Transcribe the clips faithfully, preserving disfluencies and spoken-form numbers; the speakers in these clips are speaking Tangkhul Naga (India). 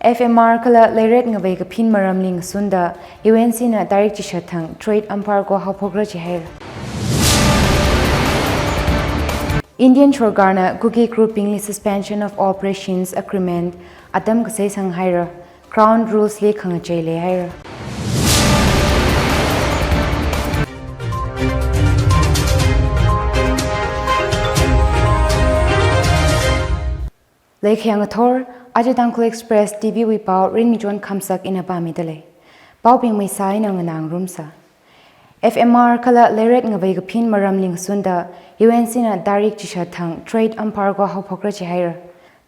F M R kala leiret ngavei kaphin maramli ngasunda U N C na tarik chishat thang trade embargo haophokra jihaira. Indian sorkarna Kuki groupbingli Suspension of Operations Agreement atam kasai sanghaira, ground rules li khangachei leihaira. Leikhayang athor, aja Tangkhul Express T V wui pao Rinmichon Khamsak ina pāmida lei. Paobing maisā ina nganā ngarumsa. F M R kala leiret ngavei kaphin maramli ngasunda U N C na tarik chishat thang trade embargo haophokra jihaira.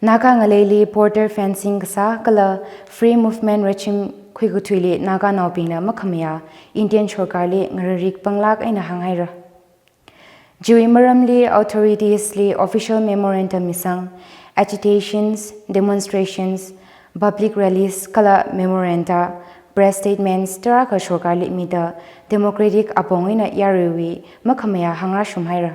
Naga ngaleili border fencing kasā kala free movement regime khuikathuili Naganaobingna makhamayā Indian sorkarli ngararik panglāk eina hānghaira. Chiwui maramli authorities li official memorandum misang, agitations, demonstrations, public rallies kala memoranda, press statements tarākha sorkarli mida democratic apong eina yaruiwui makhamayā hāngrāshum haira.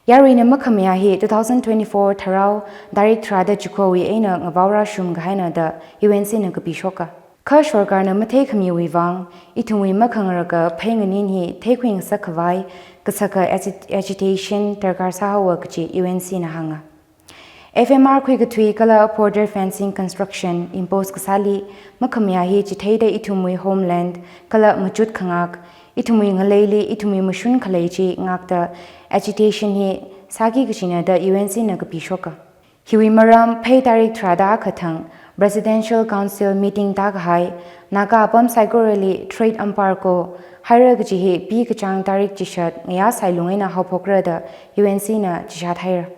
Yaruina makhamayā hi two thousand twenty-four Tharao tarik tharāda chikhowui eina ngavaorāshum kahaina da U N C na kapishoka. Kha sorkarna matheikhamiwui vang, ithumwui makhangaraka phei nganin hi theikhui ngasak khavai kasaka agi-, agitation darkar sāhaowa kaji U N C na hānga. F M R khuikathui kala border fencing construction impose kasāli makhamayā hi chitheida ithumwui homeland kala machut khangak, ithumwui ngaleili ithumwui mashun khalei chi ngakta agitation hi sāki kajina da U N C na kapishoka. Hiwui maram phei tarik tharāda akha thang Presidential Council meeting tākahai, Naga apam saikorali trade embargo haira kaji hi pi kachāng tarik chishat ngayā sailung eina haophokra da U N C na chishat haira.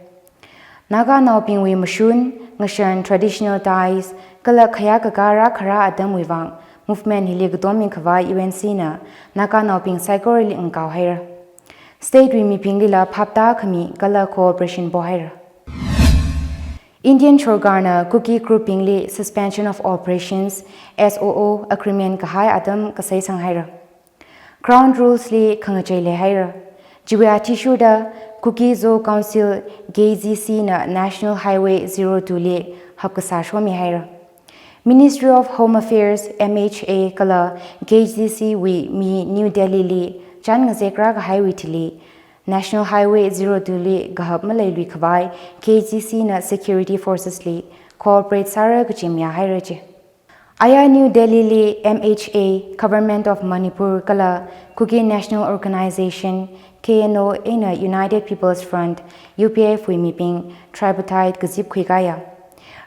Naganaobingwui mashun, ngashan, traditional ties kala khayā kakā rākharā atamwui vang movement hili katom mikhavai U N C na Naganaobing saikorali ngakao haira. State wui mibinglila phap tākhami kala cooperation pohaira. Indian sorkarna Kuki groupbingli Suspension of Operations, S O O, agreement kahai atam kasai sanghaira. Ground rules li khangachei leihaira. Chiwui athishurda Kuki Zo Council, K Z C na National Highway zero two li hapkasā shomihaira. Ministry of Home Affairs, M H A, kala K Z C wui mi New Delhi li chān ngazek rākahaiwui thili, National Highway zero two li kahap maleiluikhavai K Z C na security forces li cooperate sāra kaji mayāhaira ji. Aya New Delhi li M H A, Government of Manipur kala Kuki National Organization, K N O, eina United People's Front, U P F wui mibing tripartite kazip khuikaya.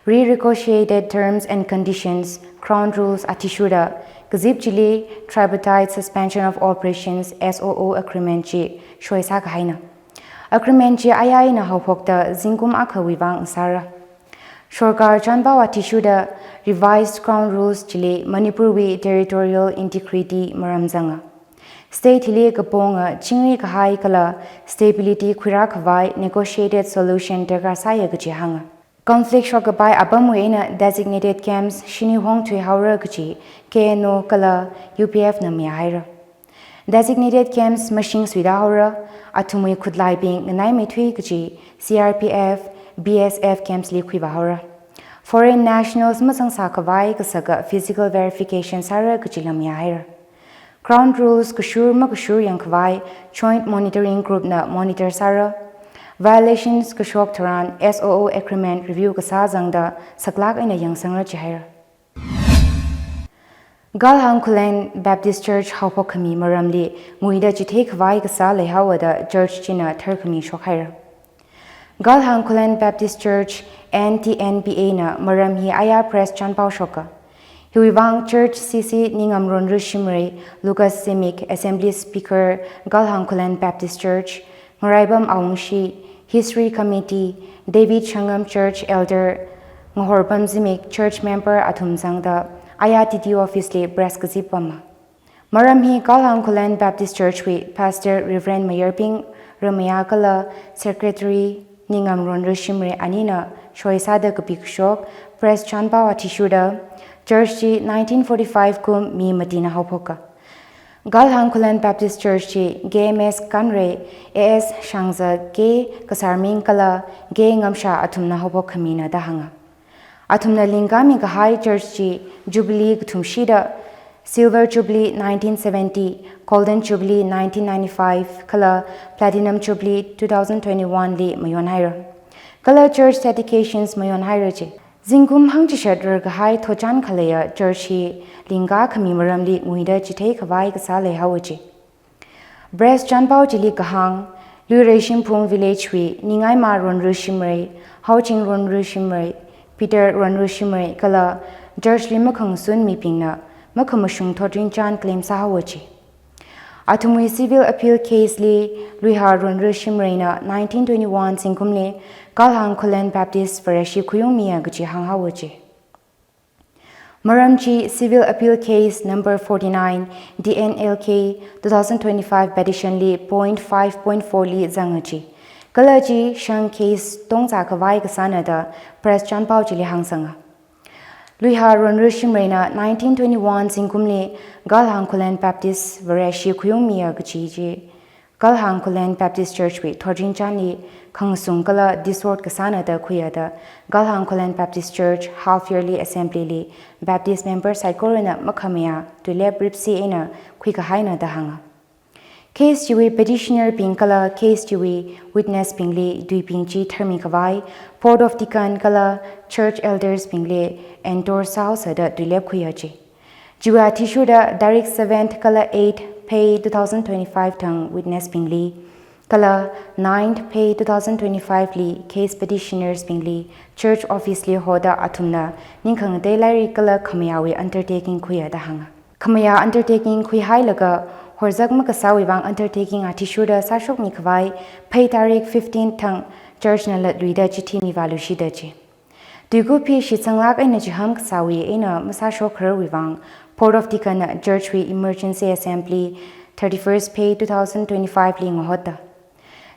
Renegotiated terms and conditions, ground rules athishurda kazip chili Tripartite Suspension of Operations, S O O, agreement chi shoisā kahaina. Agreement chi aya eina haophokta zingkum akhawui vang sāra. Sorkar chānpao athishurda revised ground rules chili Manipurwui territorial integrity maram zanga. State hili kaponga chingri kahai kala stability khuirā khavai negotiated solution darkar sāya kaji hānga. Conflict shokkapai apamwui eina designated camps shini hongthui haora kaji K N O kala U P F na mayāhaira. Designated camps mashing suida haora, athumwui khutlaibing nganaimeithui kaji C R P F, B S F camps li khuivā haora. Foreign nationals mazangsā khavai kasaka physical verification sāra kajila mayāhaira. Ground rules kashur makashur yangkhavai Joint Monitoring Group na monitor sāra. Violations kashok tharan S O O agreement review kasā zangda saklāk eina yangsangra jihaira. Galhang Khullen Baptist Church haophok khami maramli nguida chithei khavai kasā leihaowa da church china tharkhami shokhaira. Galhang Khullen Baptist Church, N T N B A, na maram hi aya press chānpao shoka. Hiwui vang church C C Ningamron Rishimrei, Lucas Zimik, Assembly Speaker, Galhang Khullen Baptist Church, Ngaraibam Awungshi, History Committee, David Shangam Church Elder, Ngahorbam Zimik, church member athum zangda aya T D O office li press kazip pama. Maram hi Galhang Khullen Baptist Church wui Pastor Reverend Mayerbing Ramaya kala Secretary Ningamron Rishimrei anina shoisāda kapi kashok press chānpao athishurda church chi nineteen forty-five kum May matina haophoka. Galhang Khullen Baptist Church chi K M S Kanrei, A S Shangza, K Kasarming kala K Ngamsha athumna haophok khamina da hānga. Athumna lingkami kahai church chi Jubilee kathumshida, Silver Jubilee nineteen seventy, Golden Jubilee nineteen ninety-five, kala Platinum Jubilee two thousand twenty-one li mayonhaira. Kala church dedications mayonhaira chi. Zingkum hangchishat rarkahai thotchan khaleiya church hi lingka khami maramli nguida chithei khavai kasā leihaowa chi. Press chānpao chili kahāng, Luirei Shimphung Village wui Ningaima Ronru Shimrei, Haoching Ronru Shimrei, Peter Ronru Shimrei kala church li makhangasun mibingna makhamashung thotrinchān claim sāhaowa chi. Athumwui civil appeal case li Luiha Ronru Shimreina nineteen twenty-one zingkumli Galhang Khullen Baptist Vareshi khuiungmiya kaji hānghaowa chi. Maram chi Civil Appeal Case number forty-nine, D N L K, two thousand twenty-five petition li point five point four li zanga chi. Kala chi shang case tongza khavai kasāna da press chānpao chili hāngsanga. Luiha Ronru Shimreina nineteen twenty-one zingkumli Galhang Khullen Baptist Vareshi khuiungmiya kaji chi Galhang Khullen Baptist Church wui thotrinchānli khangasung kala distort kasāna da khuiya da Galhang Khullen Baptist Church Half Yearly Assembly li Baptist member saikorana makhamayā tuilep ripsi eina khuikahaina da hānga. Case chiwui petitioner bing kala case chiwui witness bingli tuibing chi tharmi khavai Board of Deacon kala church elders bingli endorse sāhaosa da tuilep khuiya chi. Chiwui athishurda tarik seventh kala eighth Phei two thousand twenty-five thang witness bingli, kala ninth Phei two thousand twenty-five li case petitioners bingli church office li hoda athumna ningkhangatei lairik kala khamayāwui undertaking khuiya da hānga. Khamayā undertaking khuihailaga horzak makasāwui vang undertaking athishurda sāshokmi khavai Phei tarik fifteen thang church na latluida chithi mivālushida chi. Tuikuphi shitsanglāk eina chiham kasāwui eina masāshok khararwui vang Board of Deacon na church wui emergency assembly thirty-first Phei two thousand twenty-five li ngahotta.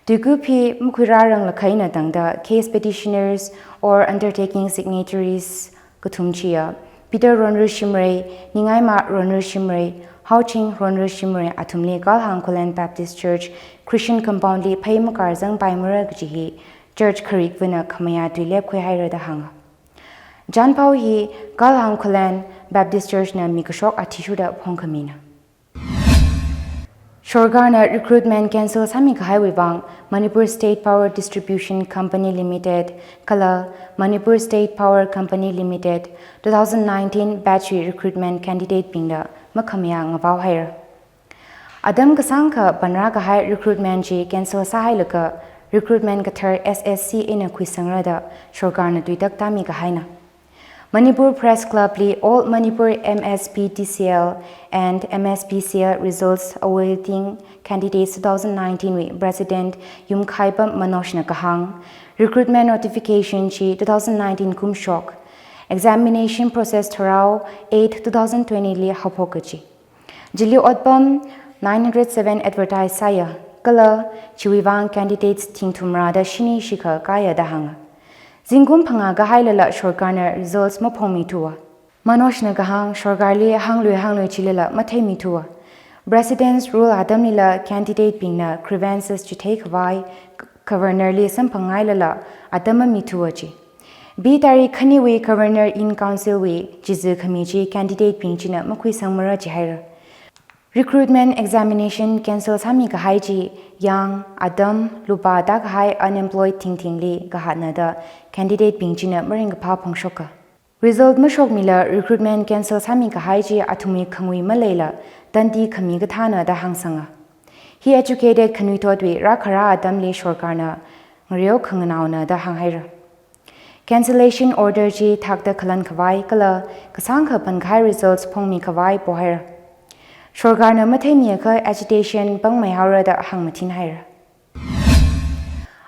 Tuikuphi makhuirārang lakhaina tangda case petitioners or undertaking signatories kathum chiya Peter Ronru Shimrei, Ningaima Ronru Shimrei, Haoching Ronru Shimrei athumli Galhang Khullen Baptist Church Christian compound li phei makarzangpaimara kaji hi church kharikvana khamayā tuilep khuihaira da hānga. Chānpao hi Galhang Khullen Baptist Church na mikashok athishurda phongkhamina. Sorkarna recruitment cancel sāmi kahaiwui vang Manipur State Power Distribution Company Limited kala Manipur State Power Company Limited two thousand nineteen batch wui recruitment candidate bingda makhamayā ngavaohaira. Atam kasāngkha panrā kahai recruitment chi cancel sāhailaga recruitment kathar S S C eina khuisangra da sorkarna tuitak tāmi kahaina. Manipur Press Club li All Manipur M S P T C L and M S P C L results awaiting candidates two thousand nineteen wui President Yumkhaipam Manoj na kahāng, recruitment notification chi two thousand nineteen kumshok, examination process tharao eight two thousand twenty li haophoka chi. Chili otpam nine hundred seven advertise sāya, kala chiwui vang candidates thingthum rāda shini shikha kāya da hānga. Zingkum phangā kahailala sorkarna results maphongmithuwa. Manoj na kahāng sorkarli hānglui hānglui chilala matheimithuwa. President's rule atamlila candidate bingna grievances chithei khavai Governor li samphangngailala atam mamithuwa chi. Bi tarik khaniwui Governor in Council wui chizi khami chi candidate bing china makhuisangmara jihaira. Recruitment examination cancel sāmi kahai chi yang, atam, lupā da kahai unemployed thingthingli kahātna da candidate bing china maringkaphā phongshoka. Result mashokmila recruitment cancel sāmi kahai chi athumwui khangui maleila tandi khami kathāna da hāngsanga. Hi educated khanuithotwui rākhara atamli sorkarna ngareo khanganaona da hānghaira. Cancellation order chi thakta khalan khavai kala kasāngkha pankahai results phongmi khavai pohaira. Sorkarna matheimiakha agitation pangmeihaora da hāngmathinhaira.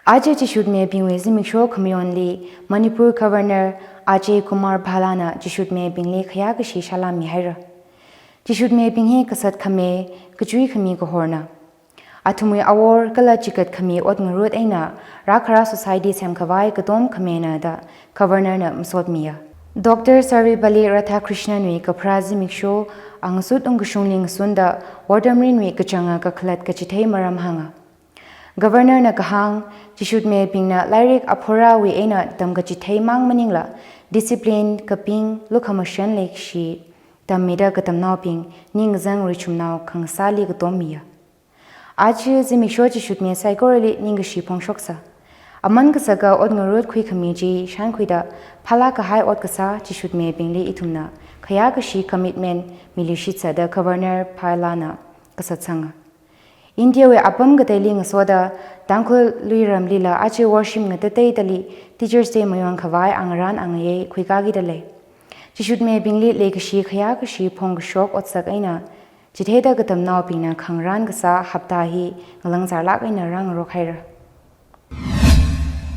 Aja chishutmebingwui zimiksho khamayonli Manipur Governor Ajay Kumar Bhalla na chishutmebingli khayākashi salām mihaira. Chishutmebing hi kasat khami, kachui khami kahorna. Athumwui awor kala chikat khami ot ngarut eina rākhara society semkhavai katom khamina da Governor na masotmiya. Doctor Sarvepalli Radhakrishnan wui kapharā zimiksho angasut ungkashungli ngasunda Wortamrinwui kachanga kakhalat kachithei maram hānga. Governor na kahāng, chishutmebingna lairik aphorāwui eina tamkachithei mang maningla, Discipline, kaping, lukhamashan leikashi tammida katamnaobing ningzang richumnao khangasāli katommiya. Aja zimiksho chishutme saikorali ningkashi phongshoksa. Aman kasaka ot ngarut khuikhami chi shankhuida, phalāk kahai ot kasā chishutmebingli ithumna khayākashi commitment miluishitsa da Governor Phailana kasatsanga. India wui apam kateili ngasoda Tangkhul luiramlila aja worshim ngatateidali Teachers' Day mayong khavai angarān angayei khuikākida lei. Chishutmebingli leikashi khayākashi phongkashok otsak eina chitheida katamnaobingna khangarān kasā hapta hi ngalangzarlāk eina rāngarok haira.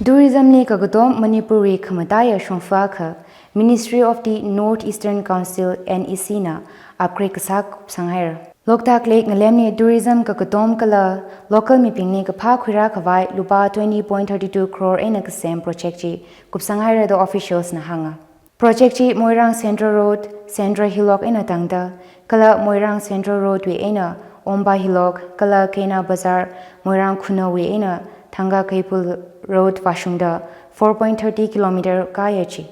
Tourism li kakatom Manipur wui khamataiya shongfa akha Ministry of the North Eastern Council, N E C na upgrade kasā kupsang haira. Loktak Lake ngalemli tourism kakatom kala local mibingli kaphā khuirā khavai lupā twenty point thirty two crore eina kasem project chi kupsang haira da officials na hānga. Project chi Moirang Central Road, Central Hillock eina tangda, kala Moirang Central Road wui eina Omba Hillock, kala Keina Bazar, Moirang Khunou wui eina Thangka Keipul Road vāshungda four point thirty kilometer kāya chi.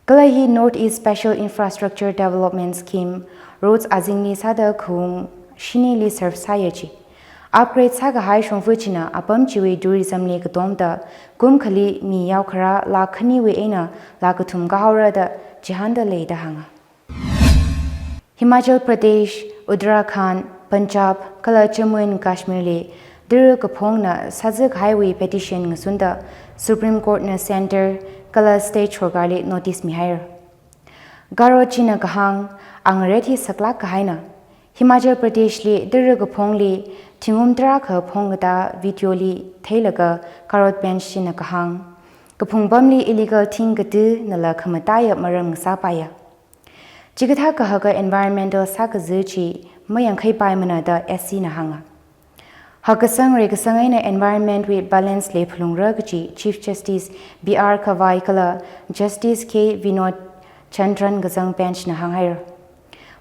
Kala hi North East Special Infrastructure Development Scheme, roads azingli sāda khaung shinili serve sāya chi. Upgrade sākahai shongfa china apam chiwui tourism li katomda kum akhali mi yaokharā lakh khaniwui eina lakh kathum kāhaora da chihānda lei da hānga. Himachal Pradesh, Uttarakhand, Punjab, kala Jammu and Kashmir li tara kaphongna sāzak kahaiwui petition ngasunda Supreme Court na Centre kala State sorkarli notice mihaira. Garot china kahāng, angaret hi saklāk kahaina. Himachal Pradesh li tara kaphongli thingum tarākha phongkatā video li theilaga Garot Bench china kahāng, kaphung pamli illegal thing katanala khamataiya maram ngasāpaiya. Chikathā kahaka environmental sākaza chi mayangkhaipaimana da S C na hānga. Hakkasang reikasang eina environment wui balance leiphalungra kaji Chief Justice B R Gavai kala Justice K Vinod Chandran kazang bench na hānghaira.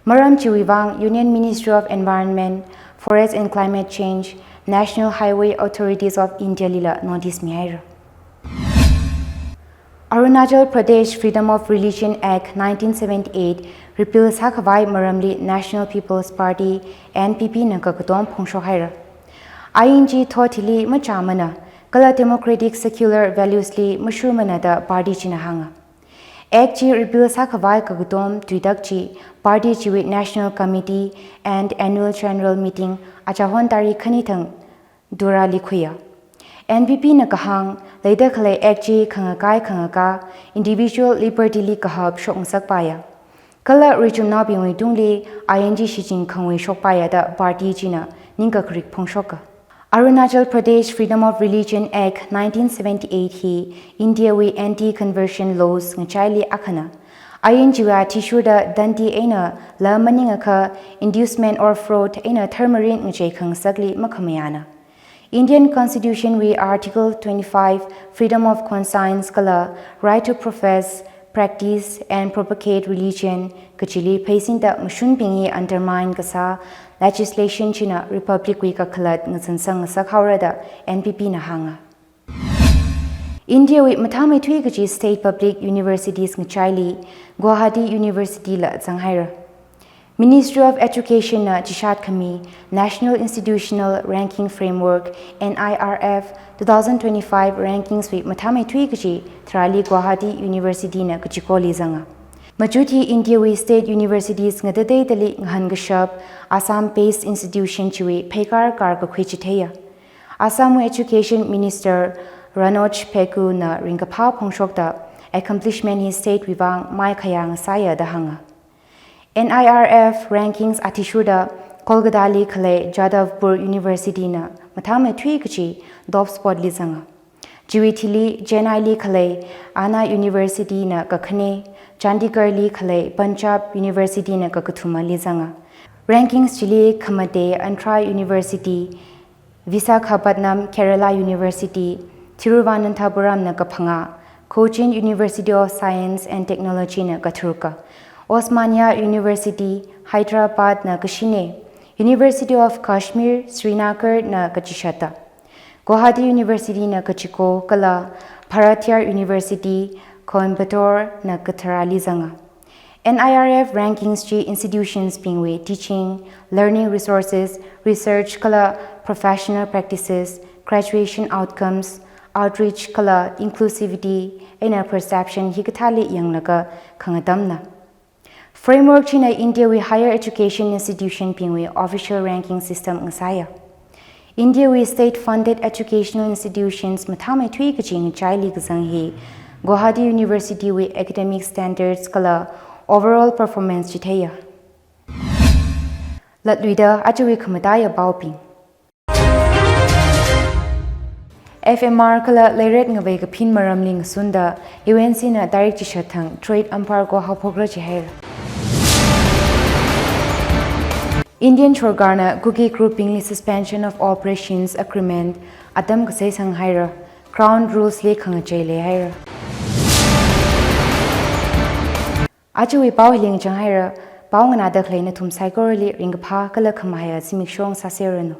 Maram chiwui vang Union Ministry of Environment, Forest and Climate Change, National Highway Authorities of India lila notice mihaira. Arunachal Pradesh Freedom of Religion Act nineteen seventy-eight repeal sākhavai maramli National People's Party, N P P na kakatom phongshok haira. Ain chi thot hili machāmana, kala democratic secular values li mashurmana da party china hānga. Act chi repeal sākhavai kakatom tuitak chi party chiwui National Committee and Annual General Meeting achahon tarik khani thang Tura li khuiya. N P P na kahāng, leida khalei Act chi khangakai khangakā, individual liberty li kahap shokngasakpaiya. Kala richumnaobingwui tungli ain chi shichin khangui shokpaiya da party china ningkakrik phongshoka. Arunachal Pradesh Freedom of Religion Act nineteen seventy-eight hi India wui anti-conversion laws ngachaili akhana. Ain chiwui athishurda dandi eina la maningakha inducement or fraud eina tharmarin ngachei khangasakli makhamayāna. Indian Constitution wui Article twenty-five, freedom of conscience kala right to profess, practice and propagate religion kachili pheisinda mashunbing hi undermine kasā legislation china Republic wui kakhalat ngazansang ngasak haora da N P P na hānga. India wui mathāmeithui kaji state public universities ngachaili Guwahati University la zanghaira. Ministry of Education na chishat khami National Institutional Ranking Framework, N I R F, two thousand twenty-five rankings wui mathāmeithui kaji tharāli Guwahati University na kachikoli zanga. Machut hi India wui state universities ngatateidali ngahānkashap Assam based institution chiwui pheikar kar kakhui chitheiya. Assam wui Education Minister Ranoj Pegu na ringkaphā phongshokta accomplishment hi state wui vang maikhayā ngasāya da hānga. N I R F rankings athishurda Kolkata li khalei Jadavpur University na mathāmeithui kaji top spot li zanga. Chiwui thili Chennai li khalei Anna University na kakhane, Chandigarh li khalei Punjab University na kakathuma li zanga. Rankings chili khamatei Andhra University, Visakhapatnam Kerala University, Thiruvananthapuram na kaphangā, Cochin University of Science and Technology na katharuka, Osmania University, Hyderabad na kashine, University of Kashmir, Srinagar na kachishata, Guwahati University na kachiko kala Bharatiya University, Coimbatore na katharali zanga. N I R F rankings chi institutions bingwui teaching, learning resources, research kala professional practices, graduation outcomes, outreach kala inclusivity, eina perception hikathāli yanglaga khangatamna. Framework china India wui higher education institution bingwui official ranking system ngasāya. India wui state funded educational institutions mathāmeithui kaji ngachaili kazang hi Gauhati University wui academic standards kala overall performance chitheiya. Latluida ajawui khamataiya paobing. F M R kala leiret ngavei kaphin maramli ngasunda U N C na tarik chishat thang trade embargo haophokra jihaira. Indian sorkarna Kuki group bingli suspension of operations agreement atam kasei sanghaira, ground rules li khangachei leihaira. Ajawui pao hili ngachang haira, pao nganāda khalei nathum saikorali ringkaphā kala khamahaiya zimiksho sāseranu.